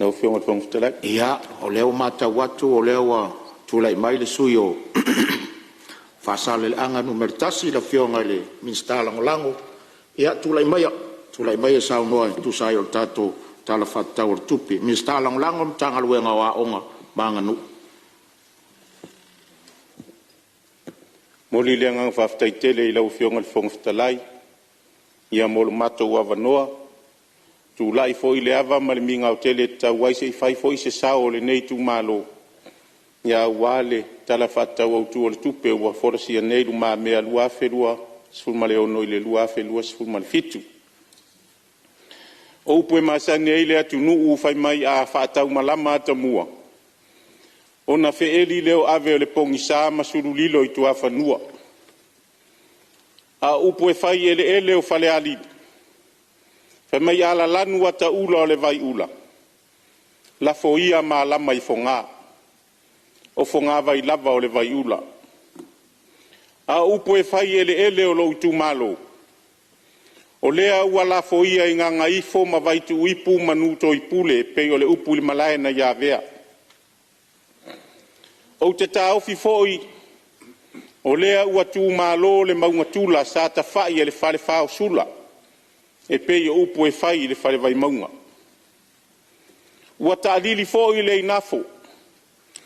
Lau Afioga i le Fofoga Fetalai. Ia, o lea ua matau atu o lea ua tulai mai le sui usufono mo Faasaleleaga 1, le Afioga i le Minisita Lagolago. Ia, tulai maia e saunoa e tusa ai o le tatou Tala Faatatau o le Tupe, Minisita Lagolago o le Matagaluega o Aoga ma Aganuu. E momoli le agaga faafetai tele i lau Afioga i le Fofoga Fetalai mo lo matou avanoa. E tulai foi i le ava ma le migao tele e tatau ai se i fai foi se sao o lenei itumalo aua le Tala Faatatau Autu o le Tupe ua folasia nei i lumamea 2026/2027. O upu e masani ai le atunuu fai mai a faataumalama atamua, ona feeli lea o ave o le pogisa ma sulu lilo i tuafanua. A o upu e fai i eleele o Falealili, fai mai a lalanu ataula o le vaiula, lafo ia malama i Fogaa, o fogavai lava o le vaiula. A o upu e fai i eleele o lou itumalo, o lea ua lafoia i gagaifo ma vaituuipu ma nutooipule e pei o le upu i le malae nai Avea. Ou te taofi foi o lea ua tumalo le mauga tula sa tafai e le Falefa o Sula e pei o upu e fai i le Fale Vaimauga. Ua taalili foi le igafo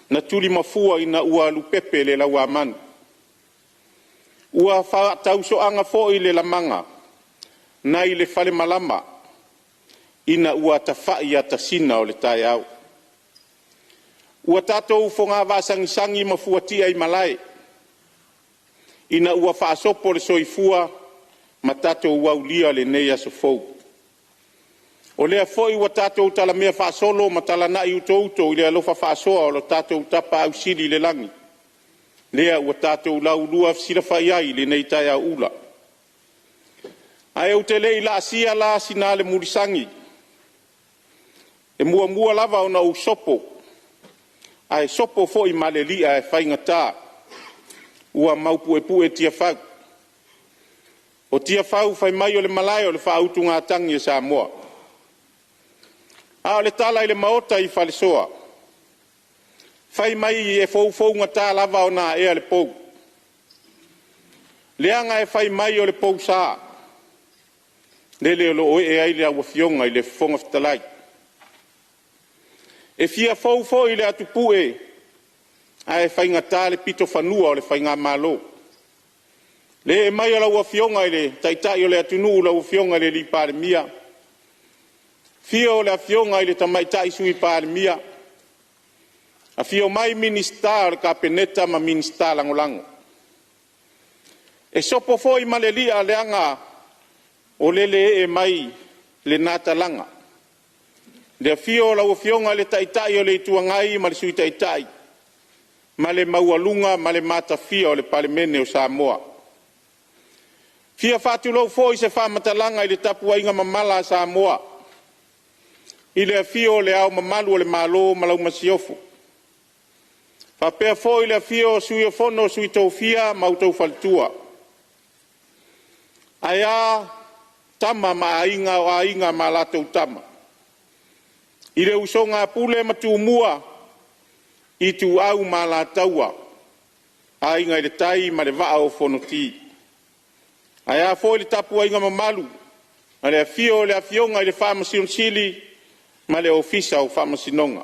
na tulimafua ina ua lupepe le lauamanu. Ua faatausoaga foi le lamaga nai le falemalama ina ua tafai atasina o le taeao. Ua tatou fogavaa sagisagi ma fuatia i malae ina ua faasopo le soifua ma tatou aulia lenei aso fou. O lea foi ua tatou talamea faasolo ma talanai utouto i le alofa faasoa o lo tatou Tapaau Sili i le lagi, lea ua tatou laulua fesilafai ai i lenei taeao ula. Ae ou te le i laasia la sina lemulisagi, e muamua lava ona ou sopo, ae sopo foi ma le li'a e faigata ua maupuepue Tiafau. O Tiafau fai mai o le malae o le faautugatagi a Samoa. A o le tala i le maota i Falesoa, fai mai e foufougata lava ona aea le pou, leaga e fai mai o le pousā, lele o lo o ee ai lau Afioga i le Fofoga Fetalai. E fia fou foi le atupue, ae faigata le pitofanua o le faigamalo. Le ee mai o lau Afioga i le Taitai o le atunuu lau Afioga i le Palemia, afio le Afioga i le Tamaitai Sui Palemia, afio mai Minisita o le Kapeneta ma Minisita Lagolago. E sopo foi ma le li'a leaga o lele e ee mai lena talaga, le afio o lau Afioga i le Taitai o le Itu Agai ma le Sui Taitai ma le maualuga ma le matafia o le Palemene o Samoa. E fia faatulou foi i se faamatalaga i le tapuaiga mamala a Samoa i le afio o Le Ao Mamalu o le Malo ma lau Masiofo, faapea foi le afio o le Sui o le Fono a Sui Tofia ma outou faletua. Ae a Tama ma Aiga, o Aiga ma latou Tama, i le usoga a Pule ma Tumua, Ituau ma Alataua, Aiga i le Tai ma le Vaa o Fonoti. Ae a foi le tapuaiga mamalu i le afio o le Afioga i le Faamasino Sili ma le Ofisa o Faamasinoga.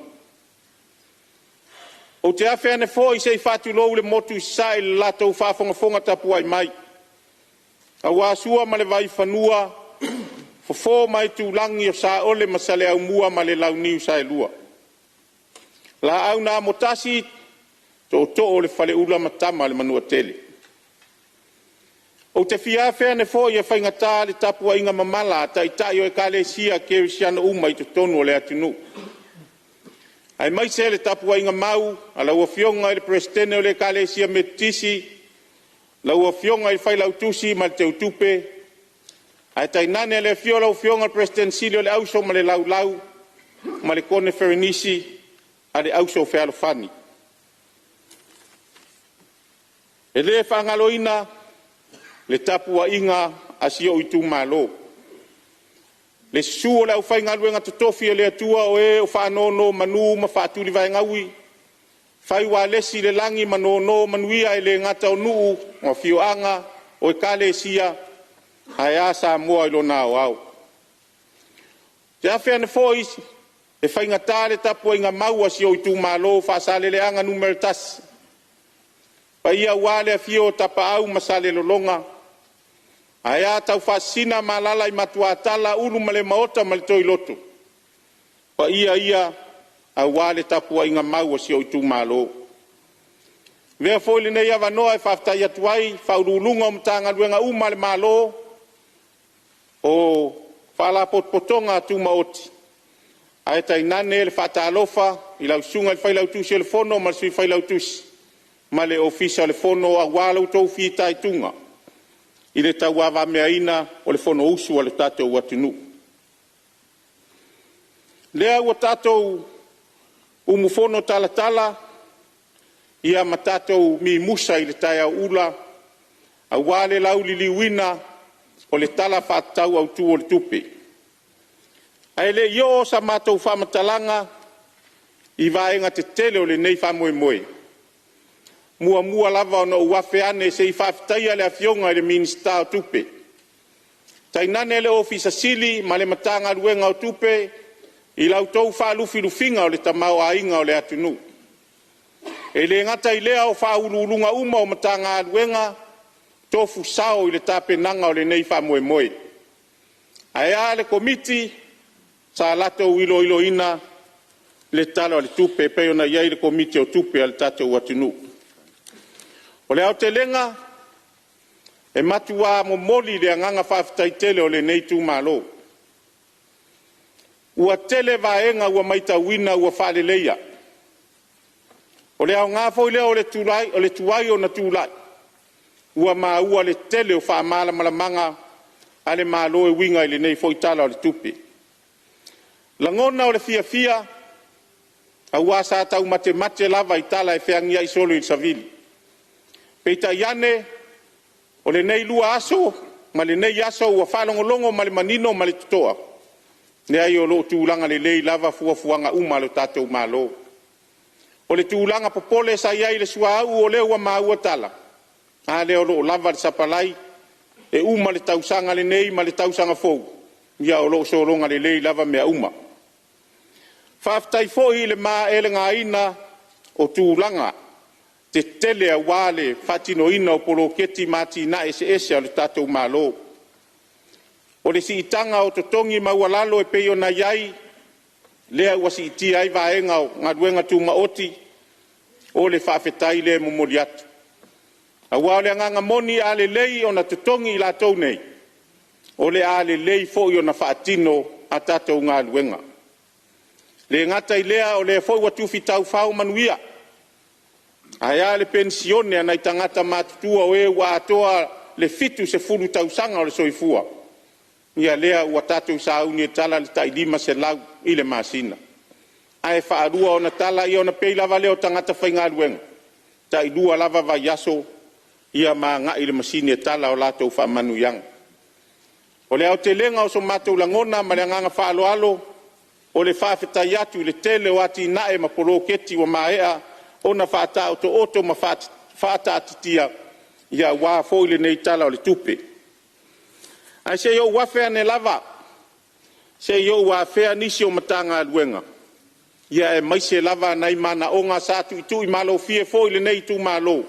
Ou te afe ane foi se i faatulou i le motu i Sasae i le latou faafogafoga tapuai mai, aua Sua ma le Vaifanua, Fofo ma Aitulagi, o Saole ma Saleaaumua ma le Launiu Saelua. Laau na Amotasi, Tootoo o le Faleula ma Tama a le Manuatele. Ou te fia afe ane foi e faigata le tapuaiga mamala a Taitai o Ekalesia Kerisiano uma i totonu o le atunuu, aemaise le tapuaiga mau a lau Afioga i le Peresetene o le Ekalesia Metotisi, lau Afioga i le Failautusi ma le Teutupe, ae tainane le afio o lau Afioga i le Peresetene Sili o le Auso ma le Laulau ma le Koneferenisi a le Auso Fealofani. E le faagaloina le tapuaiga a si ou itumalo. Le susu o le aufaigaluega totofi a le Atua o e o faanonomanu ma faatulivaegaui, fai ualesi i le lagi ma nonomanuia, e le gata o nuu, o afioaga, o Ekalesia, ae a Samoa i lona aoao. Ou te afe ane foi e faigata le tapuaiga mau a si ou itumalo o Faasaleleaga 1, paia aua le afio o Tapaau ma Salelologa, ae a Taufaasisina ma alaala i Matuatala, Ulumalemaota ma le Toiloto. O paia ia aua le tapuaiga mau a si ou itumalo. Avea foi lenei avanoa e faafetai atu ai i Ofisa Sili o Pulega o Matagaluega uma a le Malo, o Faalapotopotoga Tumaoti, ae tainane le faatalofa i lau Susuga i le Failautusi o le Fono ma le Sui Failautusi ma le Ofisa o le Fono aua lo outou fitaituga i le tauavameaina o le Fonousu a le tatou atunuu. Lea ua tatou umufono talatala ma tatou mimusa i le taeao ula aua le lauliliuina o le Tala Faatatau Autu o le Tupe. Ae le i oo sa matou faamatalaga i vaega tetele o lenei faamoemoe, e muamua lava ona ou afe ane se i faafetaia le Afioga i le Minisita o Tupe, tainane le Ofisa Sili ma le Matagaluega o Tupe i la outou faalufilufiga o le tamaoaiga o le atunuu. E le gata i lea o Ofisa Sili o Pulega uma o Matagaluega, tofu sao i le tapenaga o lenei faamoemoe. Ae a le Komiti sa latou iloiloina le Tala o le Tupe e pei ona i ai le Komiti o Tupe a le tatou atunuu. O le aotelega, e matua momoli le agaga faafetai tele o lenei itumalo. Ua tele vaega ua matauina ua faaleleia. O le aoga foi lea o le tuai ona tulai, ua maua le tele o faamalamalamaga a le Malo e uiga i lenei foi Tala o le Tupe. Lagona o le fiafia, aua sa taumatemate lava i tala e feagiai solo i le savili. Peitai ane, o lenei 2 aso ma lenei aso ua faalogologo ma le manino ma le totoa, leai o lo o tulaga lelei lava fuafuaga uma a lo tatou Malo. O le tulaga popole sa i ai i le suauu o lea ua maua tala, a lea o lo o lava le sapalai, e uma le tausaga lenei ma le tausaga fou, ia o lo o sologa lelei lava mea uma. Faafetai foi i le maeelegaina o tulaga tetele aua le faatinoina o poloketi ma atinae eseese a le tatou Malo. O le siitaga o totogi maualalo e pei ona i ai, lea ua siitia ai vaega o galuega tumaoti, o le faafetai lea e momoli atu. Aua o le agaga moni a lelei ona totogi i latou nei, o le a lelei foi ona faatino a tatou galuega. E le gata i lea o lea foi ua tufi taufao manuia, ae a le penisione a nai tagata matutua o e ua atoa le 70 tausaga o le soifua, ia lea ua tatou sauni e tala le tai $500 i le masina. Ae faalua ona tala, ia ona pei lava lea o tagata faigaluega, e tai 2 lava vaiaso ma agai i le masini e tala a latou faamanuiaga. O le aotelega o so matou lagona ma le agaga faaaloalo, o le faafetai atu i le tele o atinae ma poloketi ua maea ona faataotooto ma faataatitia aua foi lenei Tala o le Tupe. Ae se i ou afe ane lava se i ou afea nisi o Matagaluega, aemaise lava nai manaoga sa tuutuumalofie foi i lenei itumalo e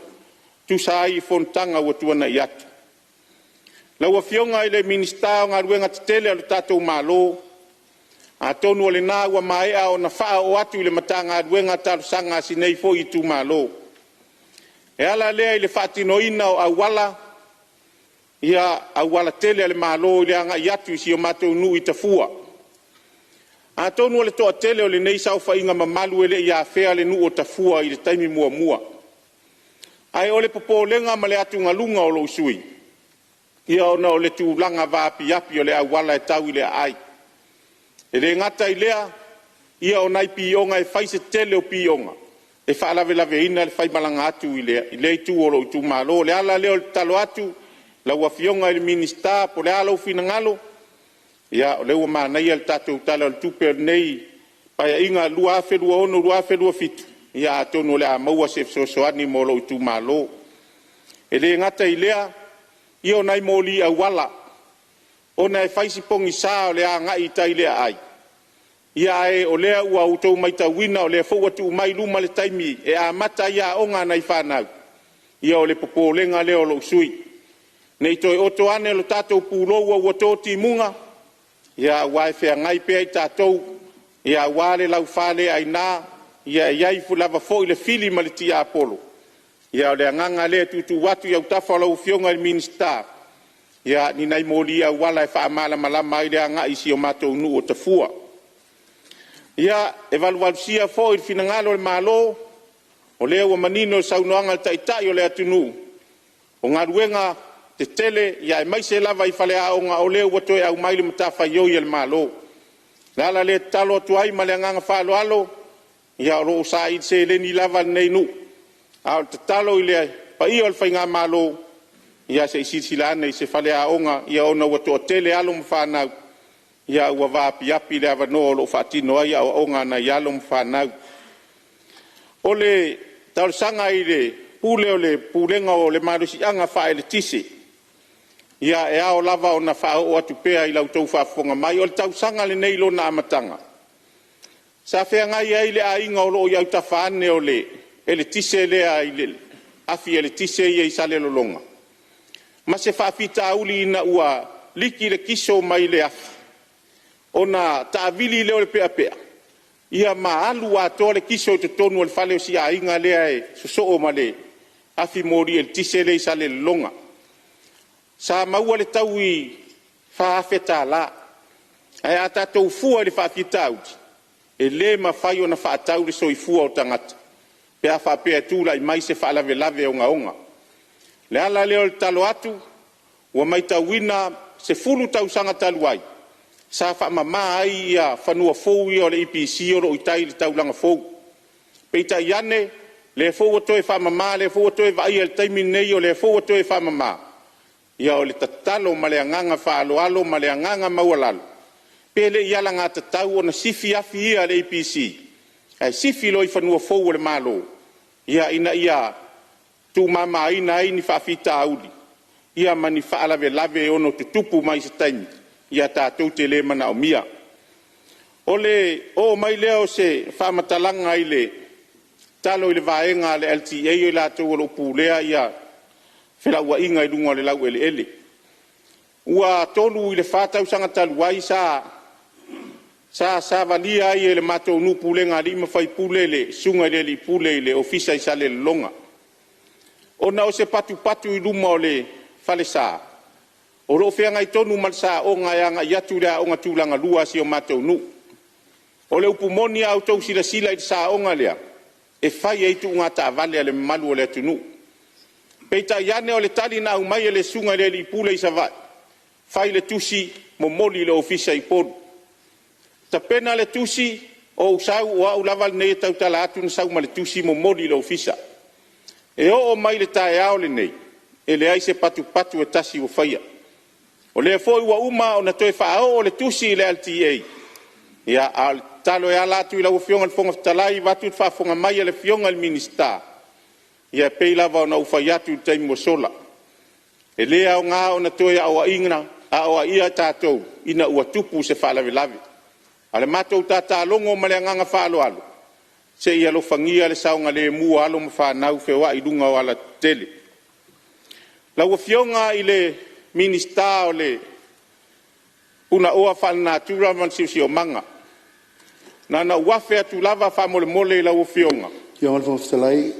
tusa ai i fonotaga ua tuanai atu. Lau Afioga i le Minisita o Galuega Tetele a lo tatou Malo, atonu o lena ua maea ona faaoo atu i le Matagaluega talosaga a si nei foi itumalo, e ala lea i le faatinoina o auala, aualatele a le Malo i le agai atu i si o matou nuu i Tafua. Atonu o le toatele o lenei saofaiga mamalu e le i afea le nuu o Tafua i le taimi muamua. Ae o le popolega ma le atugaluga o lou sui usufono, ia ona o le tulaga vaapiapi o le auala e tau i le aai. E le gata i lea, ia o nai pioga e fai si tele o pioga e faalavelaveina le faimalaga atu i lea itu o lou itumalo. O le ala lea o le tatalo atu i lau Afioga i le Minisita po o le a lou finagalo, Ia, o lea ua manaia le tatou Tala o le Tupe o lenei Paeaiga 2026/2027, ia atonu o le a maua se fesoasoani mo lou itumalo. E le gata i lea, ia o nai moli auala, ona e fai si pogisa o le agai i tai i le aai, ae o lea ua outou matauina o lea foi ua tuu mai i luma le taimi e amata ai aoga a nai fanau, ia o le popolega lea o lou sui usufono, ne i toe oto ane lo tatou pulou ua to timuga, aua e feagai pea i tatou aua le laufa le aina, e i ai lava foi le fili ma le tiapolo. Ia o le agaga lea e tuutuu atu i autafa o lau Afioga i le Minisita, ni nai moli auala e faamalamalama ai le agai i si o matou nuu o Tafua. Ia, e valuvalusia foi le finagalo o le Malo, o lea ua manino le saunoaga a le Taitai o le atunuu, o galuega tetele aemaise lava i faleaoga, o lea ua toe aumai le matafaioi a le Malo. O le ala lea e tatalo atu ai ma le agaga faaaloalo, ia o lo o saili seleni lava lenei nuu, a o le tatalo i le paia o le faigamalo, ia se i silasila ane i se faleaoga ona ua toatele alo ma fanau, ae ua vaapiapi le avanoa o lo o faatino ai aoaoga a nai alo ma fanau. O le talosaga i le Pule o le Pulega o le Malosiaga Faa-Eletise, ia e ao lava ona faaoo atu pea i la outou faafofoga mai. O le tausaga lenei i lona amataga, sa feagai ai le aiga o lo o i autafa ane o le eletise lea i le afi eletise ia i Salelologa, ma se faafitauli ina ua liki le kiso mai le afi, ona taavili lea o le peapea ma alu atoa le kiso i totonu o le fale o si aiga lea e sosoo ma le afi moli eletise lea i Salelologa. Sa maua le taui e $4,000, ae a tatou fua i le faafitauli, e le mafai ona faatau le soifua o tagata pe a faapea e tulai mai se faalavelave ogaoga. O le ala lea o le tatalo atu, ua matauina i le 10 tausaga talu ai, sa faamama ai fanua fou ia o le EPC o lo o i tai i le taulaga fou. Peitai ane, o lea foi ua toe faamama, o lea foi ua toe vaaia i le taimi lenei o lea foi ua toe faamama. Ia o le tatalo ma le agaga faaaloalo ma le agaga maualalo, pe le i alagatatau ona sifi afi ia a le EPC ae sifi loa i fanua fou o le Malo, ina ia tuumamaina ai ni faafitauli ma ni faalavelave e ono tutupu mai se taimi tatou te le manaomia. O le oo mai lea o se faamatalaga i le tatalo i le vaega a le LTA o i latou o lo o pulea felauaiga i luga o le laueleele. Ua 3 i le 4 tausaga talu ai sa savalia ai e le matou nuu, pulega a alii ma faipule le susuga i le alii pule i le ofisa i Salelologa, ona o se patupatu i luma o le falesa o lo o feagai tonu ma le saoga e agai atu i le aoga tulagalua a si o matou nuu. O le upu moni a outou silasila i le saoga lea, e fai ai tuuga taavale a le mamalu o le atunuu. Peitai ane o le tali na aumai e le susuga i le alii pule i Savaii, fai le tusi momoli i le ofisa i Upolu. Tapena le tusi, ou sau o au lava lenei e tautala atu na sau ma le tusi momoli i le ofisa. E oo mai i le taeao lenei, e leai se patupatu e tasi ua faia. O lea foi ua uma ona toe faaoo le tusi i le LTA, a o le tatalo e ala atu i lau Afioga i le Fofoga Fetalai, vaeatu le faafofoga mai a le Afioga i le Minisita, ia e pei lava ona ou fai atu i le taimi ua sola, e le aoga ona toe aoaia tatou ina ua tupu se faalavelave. A o le matou tatalogo ma le agaga faaaloalo, se i alofagia le saogalemu o alo ma fanau feoai i luga o alatetele. Lau Afioga i le Minisita o le Punaoa Faalenatura ma le Siosiomaga, na ona ou afe atu lava faamolemole i lau Afioga. Lau Afioga i le Fofoga Fetalai…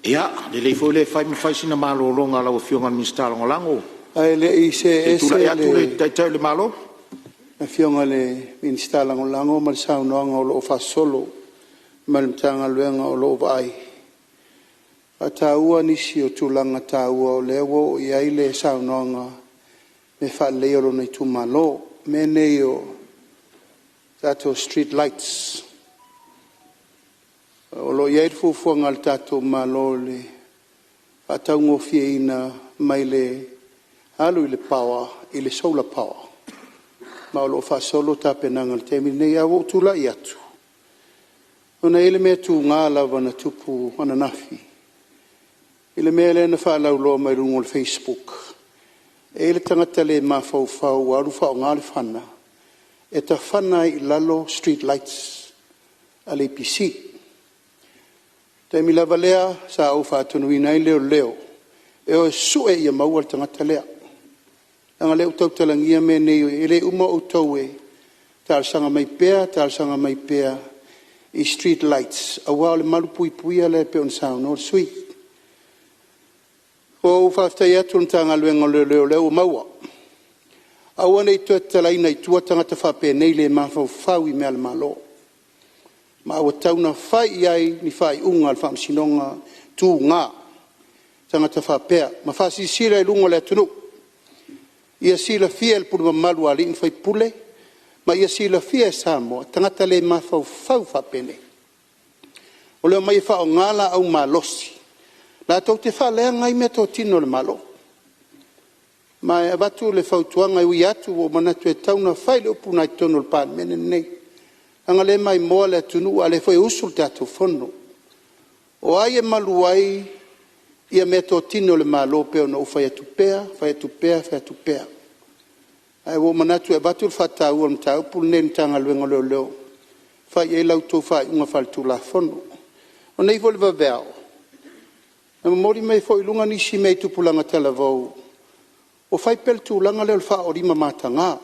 Ia, lelei foi le fai ma fai sina malologa a lau Afioga i le Minisita Lagolago, Ae le i se see i tulai ese atu le le Taitai o le Malo. Afioga i le Minisita Lagolago ma le saunoaga o lo o faasolo ma le Matagaluega o lo o vaai, e faataua nisi o tulaga taua o lea ua oo i ai le saunoaga i le faaleleia o lona itumalo. O mea nei o tatou street lights. O lo o i ai le fuafuaga a le tatou Malo i le faataugofieina mai le alu i le power i le solar power. Ma o lo o faasolo tapenaga i le taimi lenei. Ae ua ou tulai atu, ona e i ai le mea tuga lava na tupu ananafi i le mea lea na faalauiloa mai luga o le facebook, e i ai le tagata le mafaufau ua alu faaaoga le fana e tafana ai i lalo street lights a le EPC. O le taimi lava lea sa ou faatonuina ai leoleo e o e sue ina ia maua le tagata lea, leaga o lea ua tautalagia mea nei, e le uma outou e talosaga mai pea, talosaga mai pea i street lights, aua o le malupuipuia lea pei ona saunoa le sui usufono. Ua ou faafetai atu i le Matagaluega o Leoleo o lea ua maua, aua ne i toe tatalaina i tua tagata faapenei le mafaufau i mea a le Malo, ma ua tatau ona fai i ai ni faaiuga a le Faamasinoga tuga, tagata faapea, ma faasilasila i luga o le atunuu. Ia silafia e le pule mamalu a alii ma faipule ma ia silafia e Samoa, tagata le mafaufau faapenei, o le omai e faaaoga laau malosi latou te faaleaga ai meatotino a le Malo. Ma e avatu le fautuaga, e ui atu ua ou manatu e tatau ona fai le upu lena i totonu o le Palemene lenei, leaga o lea e maimoa le atunuu a o lea foi e usu le tatou Fono. O ai e malu ai meatotino a le Malo e pei ona ou fai atu pea, fai atu pea, fai atu pea. Ae ua ou manatu e avatu le faataua i le mataupu lenei i le Matagaluega o Leoleo, fai i ai la outou faaiuga faaletulafono. O nei foi i le vaveao, na momoli mai foi i luga nisi mea i tupulaga talavou, ua fai pea le tulaga lea o le faaoo mataga,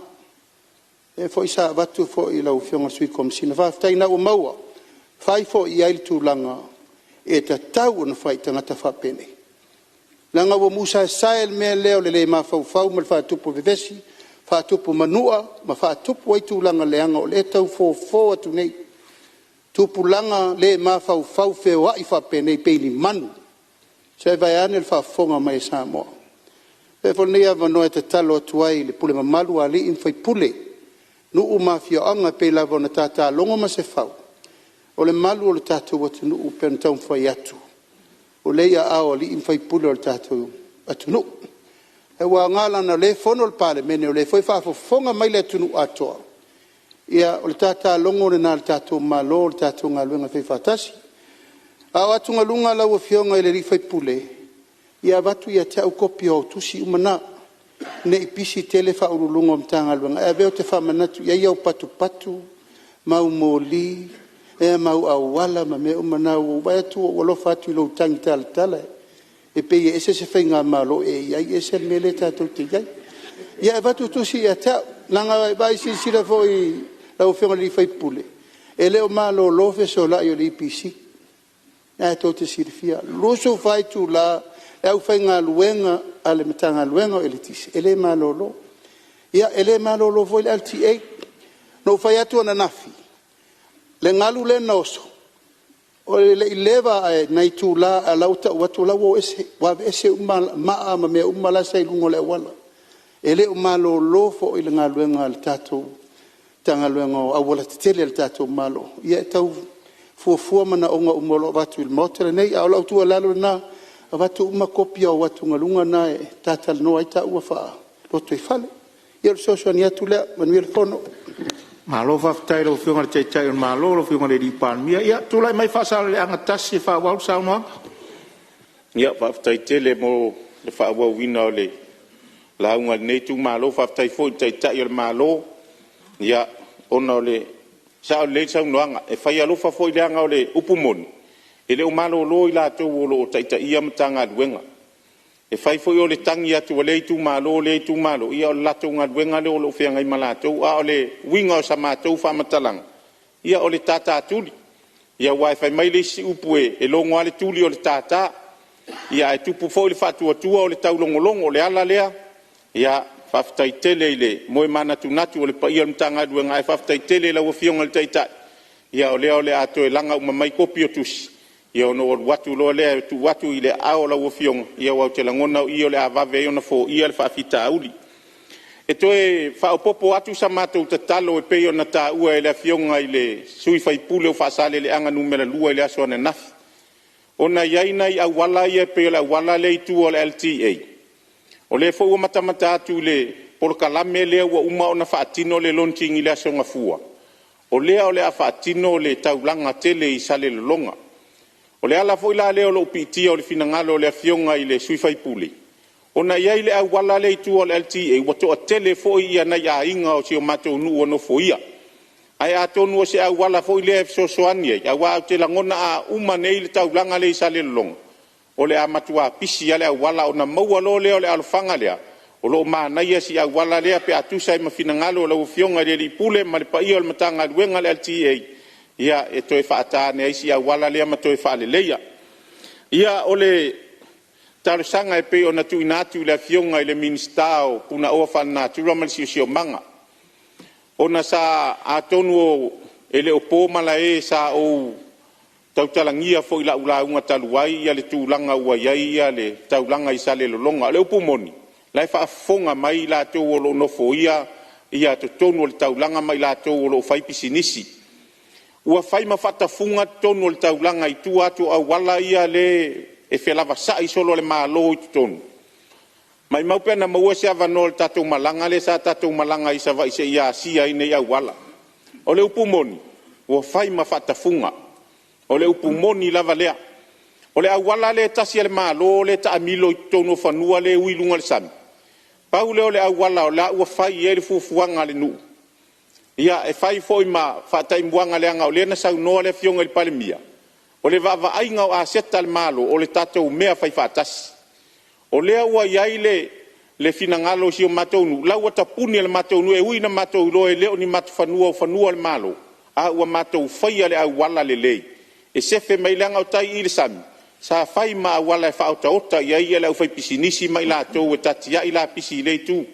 lea foi sa avatu foi i lau Afioga i le Sui Komesina. Faafetai o lena ua maua, fai foi i ai le tulaga e tatau ona fai i tagata faapenei, leaga ua musa sae le mea lea o le le mafaufau ma le faatupu vevesi, faatupu manua ma faatupu ai tulaga leaga o lea e tau fofo atu nei, tupulaga le mafaufau feoai faapenei pei ni manu, se vaeane le faafofoga mai a Samoa. Avea foi lenei avanoa e tatalo atu ai i le pule mamalu a alii ma faipule, nuu ma afioaga pei lava ona tata logo Masefau, o le malu o le tatou atunuu pei ona taumafai atu, o lea e i aao o alii ma faipule o le tatou atunuu. Ae ua aoga leaga o lea e fono le Palemene o lea foi e faafofoga mai le atunuu atoa, ia o le tata logo lena a le tatou Malo o le tatou galuega e faifaatasi. A o atugaluga lau Afioga i le sui usufono, ia avatu ia te au kopi o au tusi uma na, ne i pisi tele Ofisa Sili o Pulega o Matagaluega, ae avea ou te faamanatu i ai au patupatu ma au moli ma au auala ma mea uma na. Ua ou vaai atu ua ou alofa atu i lou tagitalatala, e pei e ese se faigamalo o e i ai ese le mea lea tatou te i ai. Ia e avatu tusi ia te au, leaga vaai, silasila foi lau Afioga i le sui usufono, e le o malolo fesolai o le EPC, lena tou te silafia, 24 itula le aufaigaluega a le Matagaluega o Eletise e le malolo. Ia, e le malolo foi le LTA. Na ou fai atu ananafi, le galu lea na oso, e le i leva ae nai itula ae o la e ua tau atu o la e ua o ese, ua aveese uma maa ma mea uma la sa i luga o le auala. E le o malolo foi le galuega a le tatou Matagaluega o Aualatetele a le tatou Malo e tau fuafua manaoga uma o lo o avatu i le Maota lenei. A o lau tuualalo lena, avatu uma kopi o au atugaluga na e ta talanoa ai taua faa-lotoifale. Ia o le fesoasoani atu lea. Manuia le fono. Malo faafetai i lau Afioga i le Taitai o le Malo lau Afioga i le Palemia. Ia, tulai mai Faasaleleaga 1 e faaauau le saunoaga. Faafetai tele mo le faaauauina o le lauga a lenei itumalo. Faafetai foi i le Taitai o le Malo, ona o le… e sao lelei le saunoaga, e fai alofa foi leaga o le upu moni, e le o malolo i latou o lo o taitaia Matagaluega. E fai foi o le tagi atu a lea itumalo lea itumalo, ia o le latou galuega lea o lo o feagai ma latou. A o le uiga o sa matou faamatalaga, ia o le tatatuli, aua fai mai le isi upu e logo lava le tuli o le tata, ae tupu foi le faatuatua o le taulogologo. O le ala lea, faafetai tele i le moe manatunatu o le paia o le Matagaluega, ae faafetai tele i lau Afioga i le Taitai, o lea o le a toe laga uma mai kopi o tusi, ona ou alu atu loa lea e tuu atu i aao o lau Afioga, aua ou te lagona o i o le a vave ai ona foia le faafitauli. E toe faaopoopo atu sa matou tatalo e pei ona taua e le Afioga i le sui usufono mo Faasaleleaga 2 i le aso ananafi, ona e i ai nai auala ia pei o le auala lea i tua o le LTA, o lea foi ua matamata atu i le polokalame lea ua uma ona faatino le launching i le Aso Gafua, o lea o le a faatino le taulaga tele i Salelologa. O le ala foi la lea o lou piitia o le finagalo o le Afioga i le sui usufono, ona e i ai le auala lea i tua o le LTA, ua toatele foi nai aiga o si o matou nuu ua nofoia. Ae atonu o se auala foi lea e fesoasoani ai, aua ou te lagona a uma nei le taulaga lea i Salelologa, o le a matua pisi lava le auala, ona maua loa lea o le alofaga lea, o lo o manaia si auala lea pe a tusa ai ma finagalo o lau Afioga i le Ofisa Sili o Pulega ma le paia o le Matagaluega a le LTA, ia, e toe faata ane ai si auala lea ma toe faaleleia. Ia, o le talosaga e pei ona tuuina atu i le Afioga i le Minisita o Punaoa Faalenatura ma le Siosiomaga, ona sa… atonu e le o po malae sa ou tautalagia foi i lau lauga talu ai le tulaga ua i ai le taulaga i Salelologa. O le upu moni, o la e faafofoga mai i latou o lo o nofoia totonu o le taulaga ma i latou o lo o faipisinisi. Ua fai ma faatafuga totonu o le taulaga i tua atu o auala ia e felavasai solo e le Malo i totonu. Maumau pe ana maua se avanoa i le tatou malaga lea sa tatou malaga ai i Savaii se i asia ai nei auala. O le upu moni, ua fai ma faatafuga. O le upu moni lava lea. O le auala lea e tasi a le Malo lea e taamilo i totonu o fanua lea e ui i luga o le sami, pau lea o le auala o la e ua fai i ai le fuafuaga a le nuu, ia e fai foi ma faataimuaga leaga o lea na saunoa le Afioga i le Palemia, o le vaavaaiga o aseta a le Malo, o le tatou mea faifaatasi. O lea ua i ai le finagalo o si o matou nuu, o la ua tapuni e le matou nuu, e ui ina matou iloa e le o ni matou fanua o fanua o le Malo, a ua matou faia le auala lelei e sefe mai ai, leaga o tai i i le sami, sa fai ma auala e faaotaota i ai le aufaipisinisi ma i latou e tatiai lapisi i lea itu. O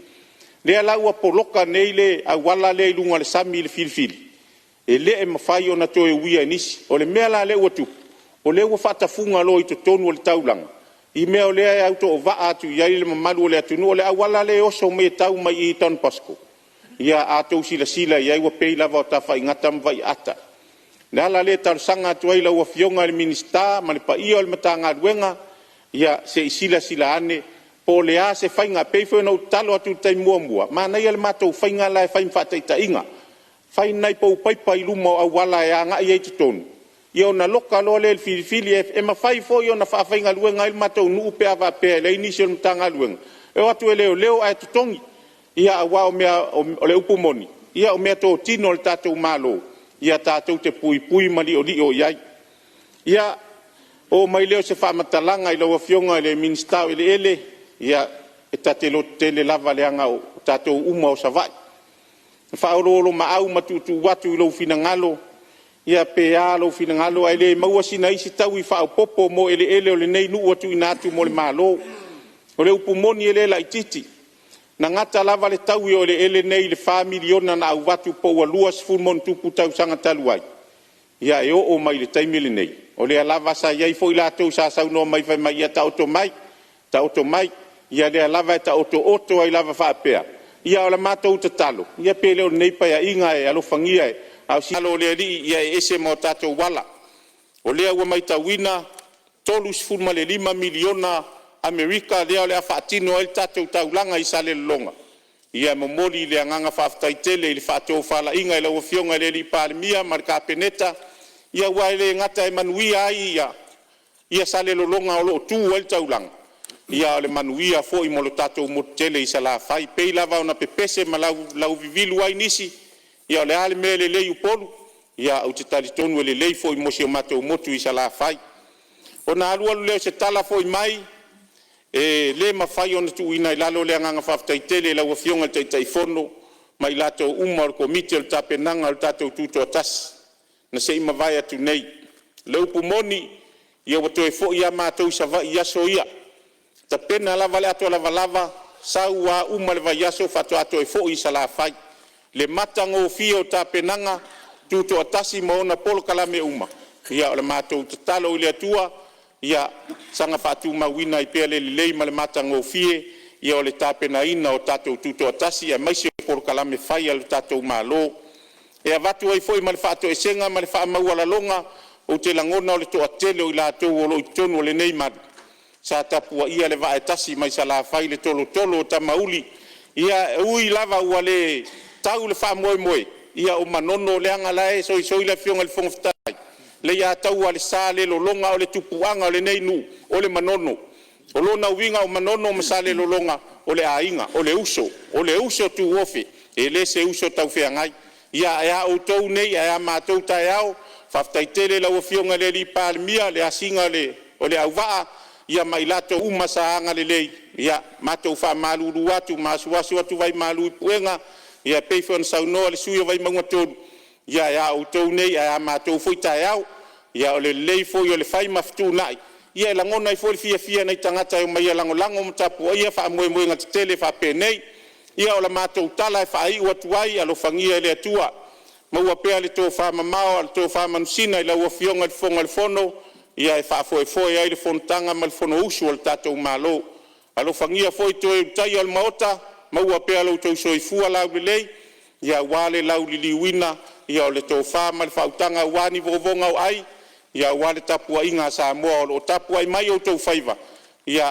lea la ua poloka nei le auala lea i luga o le sami i le filifili, e le mafai ona toe uia e nisi. O le mea la lea ua tupu, o lea ua faatafuga loa i totonu o le taulaga, i mea o lea e autovaa atu i ai le mamalu o le atunuu. O le auala lea e oso mai e tau mai i Don Bosco, ia a outou silasila i ai ua pei lava o Tafaigata ma Vaiaata. O le ala lea e talosaga atu ai i lau Afioga i le Minisita ma le paia o le Matagaluega, ia se i silasila ane po o le a se faiga. E pei foi ona ou tatalo atu i le taimi muamua, manaia le matou faiga la e fai ma faataitaiga, fai ni nai pou paipa i luma o auala e agai ai i totonu, ia ona loka loa lea i le filifili. E mafai foi ona faafaigaluega ai le matou nuu pe a faapea e leai nisi o le Matagaluega, e o atu e leoleo ae totogi. Aua o le upu moni, o meatotino a le tatou Malo, ia tatou te puipui ma liolio i ai. Ia, oo mai lea o se faamatalaga i lau Afioga i le Minisita o Eleele, ia, e ta te lototele lava leaga o tatou uma lava o Savaii. E faaoloolomaau ma tuutuu atu i lou finagalo, ia pe a lou finagalo ae le maua sina isi taui faaopoopo mo eleele o lenei nuu ua tuuina atu mo le Malo. O le upu moni e le laitiiti, na gata lava le taui o eleele nei i le $4 miliona na avatu po ua 20+ tausaga talu ai, ia e oo mai i le taimi lenei, o lea lava sa i ai foi latou sa saunoa mai fai mai, ia taoto mai, taoto mai, ia o lea lava e taotooto ai lava faapea. Ia a o le matou tatalo, ia pe le o lenei Paeaiga e alofagia, a o le finagalo o le Alii e ese ma o tatou ala. O lea ua matauina e $35 miliona Amerika lea o le a faatino ai le tatou taulaga i Salelologa. Ia e momoli le agaga faafetai tele i le faatofalaiga i lau Afioga i le Palemia ma le Kapeneta, aua e le gata e manuia ai Salelologa o lo o tu ai le taulaga, a o le manuia foi mo le tatou motu tele i Salafai. E pei lava ona pepese ma lauivilu ai nisi, ia o le a le mea e lelei i Upolu? Ia ou te talitonu e lelei foi mo si o matou motu i Salafai. Ona alu alu lea o se tala foi mai, e le mafai ona tuuina i lalo le agaga faafetai tele i lau Afioga i le Taitaifono ma i latou uma o le Komiti o le tapenaga o le tatou Tutoatasi na se i mavae atu nei. O le upu moni, ia ua toe foi lava matou i Savaii i aso ia, e tapena lava le ato lavalava, sau lava uma le vaiaso faatoa toe foi i Salafai. Le matagofie o tapenaga Tutoatasi ma ona polokalame uma, ia o le matou tatalo i le Atua ia saga faatumauina ai pea le lelei ma le matagofie o le tapenaina o tatou Tutoatasi aemaise o polokalame fai a le tatou Malo. E avatu ai foi ma le faatoesega ma le faamaualaloga, ou te lagona o le toatele o i latou o lo o i totonu o lenei malu sa tapuaia le vaa e tasi mai Salafai i le tolotolo o Tamauli Ia, e ui lava ua le tau le faamoemoe, ia o Manono leaga o la e soisoi le Afioga i le Fofoga Fetalai, Leiataua le Salelologa o le tupuaga o lenei nuu o le Manono. O lona uiga o Manono ma Salelologa o le aiga, o le uso, o le uso tuofe, e le se uso taufeagai. Ia ae a outou nei ae a matou taeao. Faafetai tele i lau Afioga i le Palemia, le asiga o le auvaa ia ma i latou uma sa agalelei. Ia matou faamalulu atu ma asuasu atu vaimalu i puega e pei foi ona saunoa le sui usufono o Vaimauga 3, ia ae a outou nei ae a matou foi taeao. Ia o le lelei foi o le fai ma fetuunai ia e lagona ai foi le fiafia i nai tagata e omai e lagolago ma tapuaia faamoemoega tetele faapenei. Ia o le matou tala e faaiu atu ai, alofagia e le Atua maua pea le tofamamao a o le tofa manusina i lau Afioga i le Fofoga o le Fono e faafoefoe ai le fonotaga ma le fonousu a le tatou Malo. Alofagia foi toe Ulutaia o le Maota, maua pea lo outou soifua laulelei aua le lauliliuina o le tofa ma le faautaga aua ni vovoga o ai aua le tapuaiga a Samoa o lo o tapuai mai outou faiva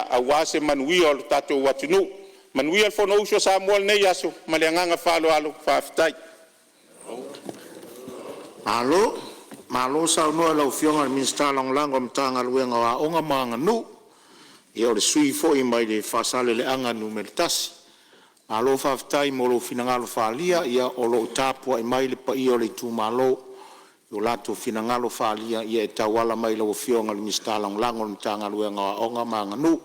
aua se manuia o le tatou atunuu. Manuia le Fonousu a Samoa i lenei aso ma le agaga faaaloalo. Faafetai. Malo, malo saunoa i lau Afioga i le Minisita Lagolago o le Matagaluega o Aoga ma Aganuu. Ia o le sui usufono foi mai le Faasaleleaga 1. Malo faafetai mo lou finagalo faaalia, ia o lo o tapuai mai le paia o le itumalo i o latou finagalo faaalia e tauala mai i lau Afioga i le Minisita Lagolago o le Matagaluega o Aoga ma Aganuu.